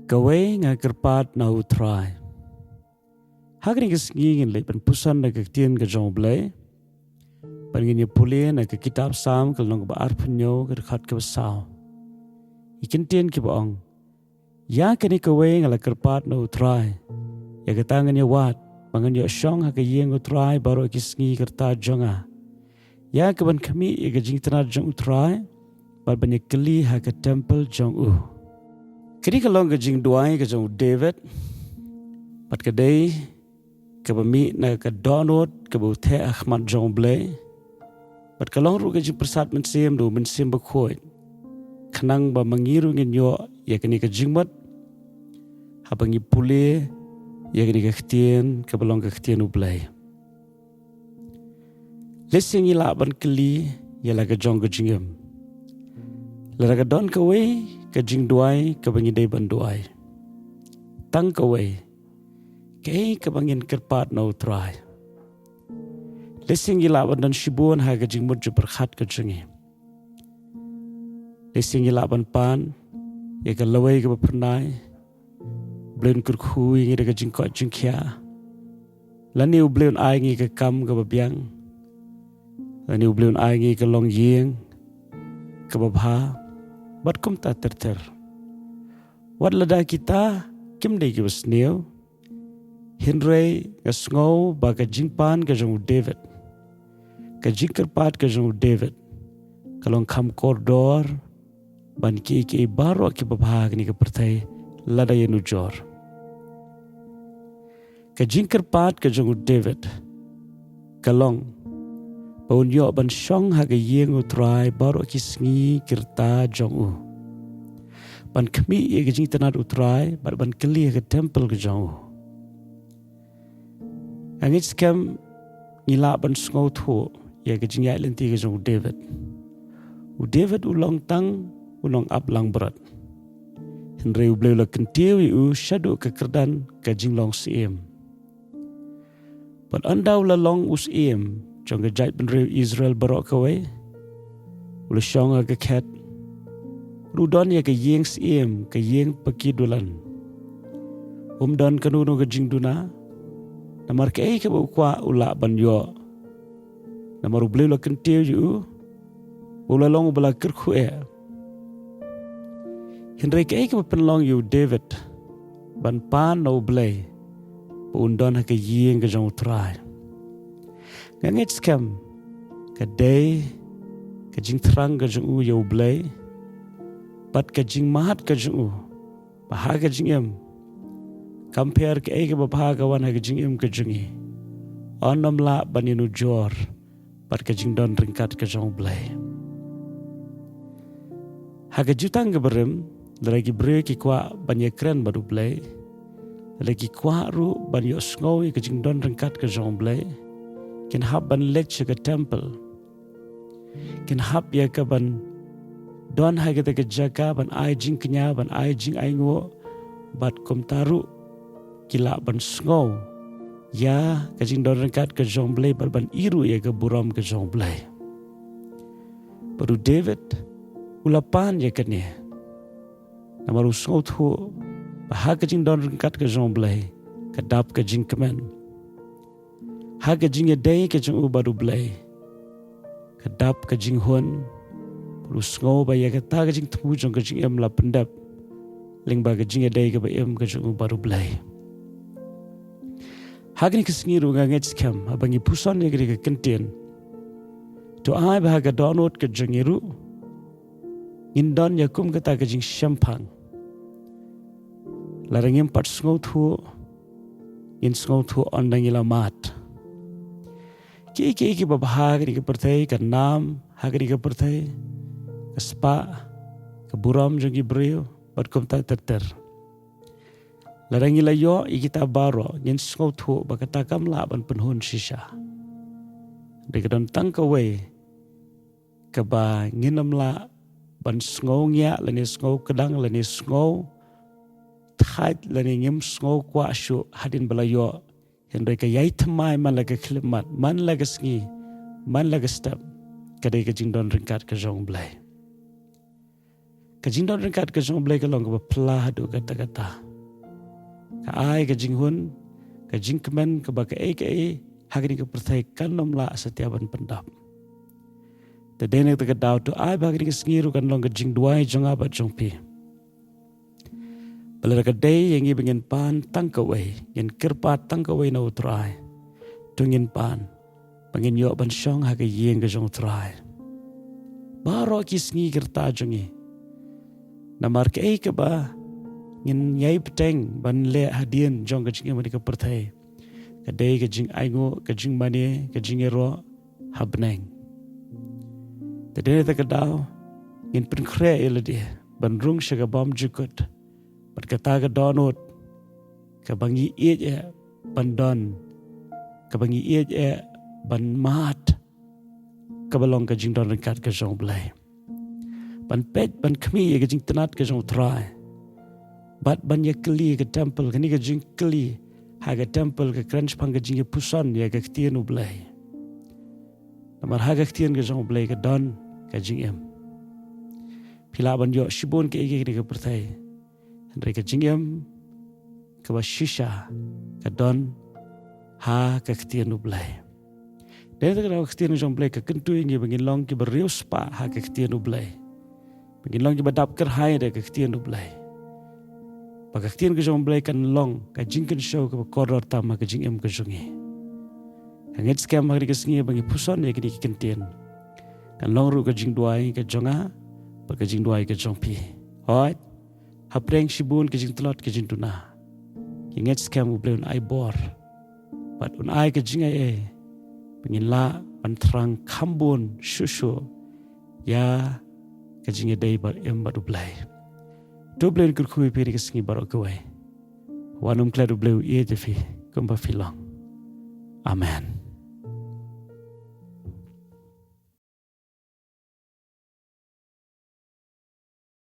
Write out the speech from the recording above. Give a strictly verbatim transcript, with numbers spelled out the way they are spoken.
Kawei nga kyrpad na u Trai. Ha kane ka sngi ngin leit ban puson na ka ktien ka jong u Blei. Ban ngin ïa pule na ka kitab Salm ka lynnong kaba arphew hynñiew ka dkhot kaba saw. Ki ktien kiba ong. Ïa kane kawei nga la kyrpad na u Trai. Ïa kata ngan ïa wad, ba ngan ïoh shong ha ka ïing u Trai baroh ki sngi ka rta jong nga. Ïa kaban khmih ïa ka jingtnat jong u Trai, bad ban ïa kylli ha ka templ jong u. Kane ka long ka jingduwai ka jong u David. Bad ka dei kaba mih na ka dohnud kaba u theh ha khmat jong u Blei. Bad ka long ruh ka jingpyrsad mynsiem da u Mynsiem Bakhuid. Khnang ba ma ngi ruh ngin ïoh ïa kane ka jingmut. Haba ngi pule ïa kane ka ktien kaba long ka ktien u Blei. Lehse ngi lah ban kylli ïa la ka jong ka jingim. Lada ka don kawei ka jingduwai kaba ngi dei ban duwai. Tang kawei. Kaei kaba ngin kyrpad na u Trai. Lehse ngi lah ban don shibun ha ka jingmut jingpyrkhat ka jong ngi. Lehse ngi lah ban pan ïa ka lawei kaba phyrnai. Blei un kyrkhu ïa ngi da ka jingkoit jingkhiah. Lane u Blei un ai ngi ka kam kaba biang. Lane u Blei un ai ngi ka longïing kaba bha. Bad kumta ter ter. Wat lada kita kim dei kiba sniew. Hynrei nga sngew ba ka jingpan ka jong u David, ka jingkyrpad ka jong u David, ka long kham kordor ban kiei kiei baroh kiba bha ha kane ka pyrthei lada ïanujor. Ka jingkyrpad ka jong u David ka long ba un ïoh ban shong ha ka ïing u Trai baroh ki sngi ki rta jong u. Ban khmih ïa ka jingtnat u Trai bad ban kylli ha ka templ ka jong u. Nga ngeit skhem ngi lah ban sngewthuh ïa ka jingïaid lynti ka jong u David. U David u long tang u nongap langbrot. Hynrei u Blei u la kyntiew ïa u shaduh ka kyrdan ka jinglong syiem. Bad ynda u la long u syiem jong ka jaitbynriew Israel baroh kawei, u la shong ha ka khet, u don ïa ka ïing syiem, ka ïing paki dulan. Um don kano kano ka jingduna, namar kaei kaba u kwah u lah ban ïoh. Namar u Blei u la kyntiew ïa u, u la long uba la kyrkhu eh. Hynrei kaei kaba pynlong ïa u David ban pan na u Blei ba un don ha ka ïing ka jong u Trai. Nga ngeit skhem ka dei ka jingthrang ka jong u ïa u Blei bad ka jingmad ka jong u ba ha ka jingim, kam pher kaei kaba bha ka wan ha ka jingim ka jong ngi, un ym lah ban ïanujor bad ka jingdon ryngkat ka jong u Blei. Ha ka jutang kaba rim, lada ki briew ki kwah ban ïakren bad u Blei, lada ki kwah ruh ban ïohsngew ïa ka jingdon ryngkat ka jong u Blei, kin hap ban leit sha ka templ. Kin hap ïa ka ban don ha kata ka jaka ban ai jingkñia, ban ai jingainguh, bad kumta ruh ki lah ban sngew ïa ka jingdon ryngkat ka jong u Blei bad ban ïohi ruh ïa ka burom ka jong u Blei. Bad u David u la pan ïa kane. Namar u sngewthuh ba ha ka jingdon ryngkat ka jong u Blei ka dap ka jingkmen. Ha ka jingïadei ka jong u bad u Blei ka dap ka jinghun. Bad u sngew ba ïa kata ka jingthmu jong ka jingim la pyndep lyngba ka jingïadei kaba im ka jong u bad u Blei. Ha kane ka sngi ruh nga ngeit skhem haba ngi puson ïa kane ka kyntien, to ai ba ha ka dohnud ka jong ngi ruh ngin don ïa kum kata ka jingshemphang. Lada ngim pat sngewthuh, ngin sngewthuh ynda ngi la mad. Kiei kiei kiba bha ha kane ka pyrthei, ka nam ha kane ka pyrthei, ka spah, ka burom jong ki briew bad kumta ter ter. Lada ngi la ïoh ïa kita baroh ngin sngewthuh ba kata kam lah ban pynhun shisha. Dei ka don tang kawei kaba ngin ym lah ban sngew ngiah lane sngew kdang lane sngew thait lane ngim sngew kwah shuh hadien ba la ïoh. Hynrei ka ïai thymmai man la ka khyllipmat, man la ka sngi, man la ka step, ka dei ka jingdon ryngkat ka jong u Blei. Ka jingdon ryngkat ka jong U Blei ka long kaba phylla haduh katta katta. Ka ai ka jinghun, ka jingkmen kaba kaei kaei ha kane ka pyrthei kan ym lah satia ban pyndap. Te dei na kata ka daw, to ai ba ha kane ka sngi ruh kan long ka jingduwai jong nga bad jong phi, ba lada ka dei ïa ngi ba ngin pan tang kawei, ngin kyrpad tang kawei na U Trai, to ngin pan ba ngin ïoh ban shong ha ka ïing ka jong U Trai baroh ki sngi ki rta jong ngi. Namar kaei kaba ngin ïai bteng ban leh hadien jong ka jingim ha kane ka pyrthei ka dei ka jingainguh, ka jingmane, ka jingïaroh ha bneng. Te dei na kata ka daw, ngin pynkhreh ïa lade ban rung sha ka bymjukut bad kata ka dohnud kaba ngi ïeit eh ban don, kaba ngi ïeit eh ban mad, kaba long ka jingdon ryngkat ka jong U Blei. Ban peit, ban khmih ïa ka jingtynnad ka jong U Trai, bad ban ïakylli ha ka temple. Kane ka jingkylli ha ka temple ka kren shaphang ka jingïapuson ïa ka ktien U Blei. Namar ha ka ktien ka jong U Blei ka don ka jingim. Phi lah ban ïoh shibun kiei kiei ha kane ka pyrthei, hynrei ka jingim kaba shisha ka don ha ka ktien U Blei. Dei na kata ka daw, ka ktien ka jong U Blei ka kyntu ïa ngi ba ngin long kiba riewspah ha ka ktien U Blei, ba ngin long kiba dap kyrhai da ka ktien U Blei, ba ka ktien ka jong U Blei kan long ka jingkynshew kaba kordor tam ha ka jingim ka jong ngi. Nga ngeit skhem ha kane ka sngi ba ngi puson ïa kine ki kyntien, kan long ruh ka jingduwai ka jong nga bad ka jingduwai ka jong phi. Hooid, hapdeng shibun ka jingtlot, ka jingduna, ngi ngeit skhem U Blei un ai bor bad un ai ka jingaiei ba ngin lah ban thrang kham bun shuh shuh ïa ka jingïadei bad im bad U Blei. To U Blei un kyrkhu ïa phi ha kane ka sngi baroh kawei. Wan, um klet, U Blei u ïeit ïa phi kumba phi long. Amen.